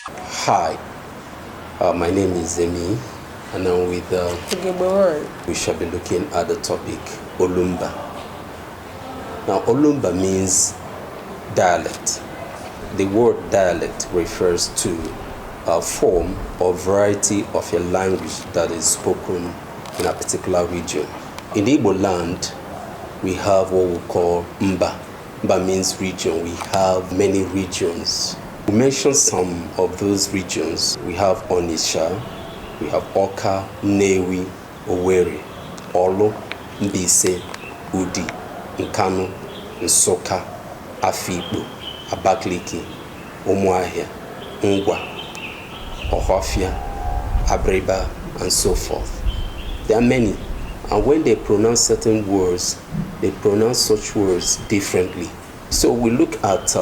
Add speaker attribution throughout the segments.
Speaker 1: Hi, my name is Emi, and I'm with
Speaker 2: Ugegbe nwanyị.
Speaker 1: We shall be looking at the topic Olumba. Now, Olumba means dialect. The word dialect refers to a form or variety of a language that is spoken in a particular region. In the Igbo land, we have what we call Mba. Mba means region. We have many regions. We mentioned some of those regions. We have Onitsha, we have Awka, Nnewi, Owerri, Orlu, Mbaise, Udi, Nkanu, Nsukka, Afikpo, Abakaliki, Umuahia, Ngwa, Ohafia, Abiriba, and so forth. There are many. And when they pronounce certain words, they pronounce such words differently. So we look at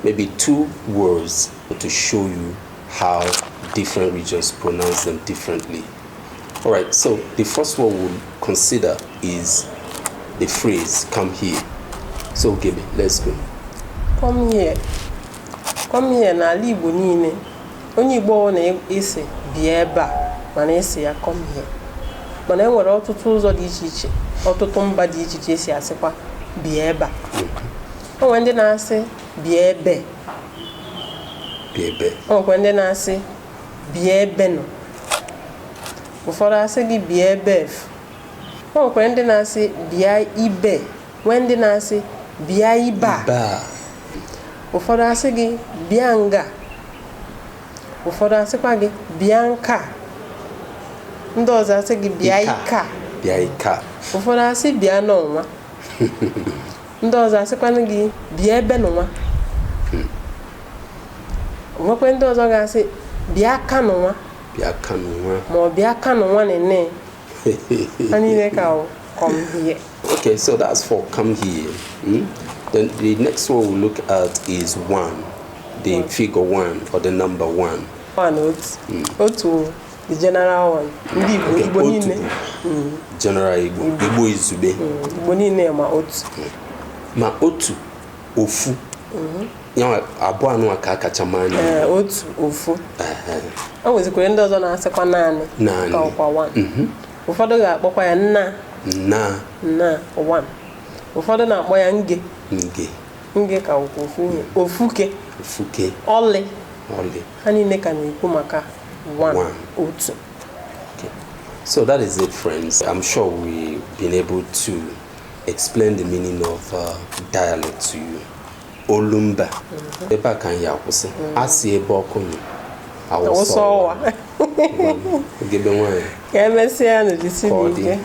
Speaker 1: maybe two words to show you how different regions pronounce them differently. All right, so the first one we'll consider is the phrase "come here." So, Gibby, let's go.
Speaker 2: Come here. Come here n'ala Igbo niile. Onye Igbo ọ na-esi bịa ebe a, mana esi ya come here. Mana e nwere ọtụtụ ụzọ dị iche iche, ọtụtụ mba dị iche iche esi asịkwa bịa ebe a. O nwere ndị na-asị bịa ebe.
Speaker 1: Bịa ebe.
Speaker 2: O nwekwa ndị na-asị bịa ebe nọ. Ụfọdụ asị gị bịa ebe ef. O nwekwara ndị na-asị bịa ibe, nwee ndị na-asị bịa ibe a.
Speaker 1: Ba.
Speaker 2: Ụfọdụ asị gị bịa nga, ụfọdụ asịkwa gị bịa nka, ndị ọzọ asị gị bịa ika.
Speaker 1: Bịa ika.
Speaker 2: Ụfọdụ asị bịa n'ọnwa, ndị ọzọ asịkwanụ gị bịa ebe n'ụwa. Nwekwe ndị ọzọ ga-asị bịa kanụnwa.
Speaker 1: Bịa kanụnwa.
Speaker 2: Ma ọ bịa kanụnwa nene. Ha niile ka ọ come here.
Speaker 1: Okay, so that's for come here. Then the next one we'll look at is one, the figure one or the number one.
Speaker 2: One, otu. Otu, the general one, ndị Igbo.
Speaker 1: Okay,
Speaker 2: Igbo
Speaker 1: otu
Speaker 2: niile.
Speaker 1: Bụ general Igbo, Igbo izugbe.
Speaker 2: Igbo niile ma otu.
Speaker 1: Ma otu, ofu, ya abụọ anụ ka a kacha maa anya.
Speaker 2: Ee, otu, ofu. O nwezikwere ndị ọzọ na-asịkwa naanị.
Speaker 1: Naanị.
Speaker 2: Ka ọkwa one. Ụfọdụ ga-akpọkwa ya nna.
Speaker 1: Na.
Speaker 2: Nna, one. Ụfọdụ na-akpọ ya nge.
Speaker 1: Nge.
Speaker 2: Nge ka ọkwa ofu ihe, ofuke.
Speaker 1: Ofuke.
Speaker 2: Ọlị.
Speaker 1: Ọlị.
Speaker 2: Ha niile ka na-ekwu maka one.
Speaker 1: One.
Speaker 2: Otu.
Speaker 1: Okay. So that is it, friends. I'm sure we've been able to explain the meaning of dialect to you. Olumba. Ebe a ka anyị akwụsị. A sị ebe ọkụ nọ, awụsa
Speaker 2: awụsa
Speaker 1: ọwa.
Speaker 2: Ọwa.
Speaker 1: Ugegbe nwanyị.
Speaker 2: Ka emesịa nụ, jisi
Speaker 1: Ka ọ dị.
Speaker 2: n'ike.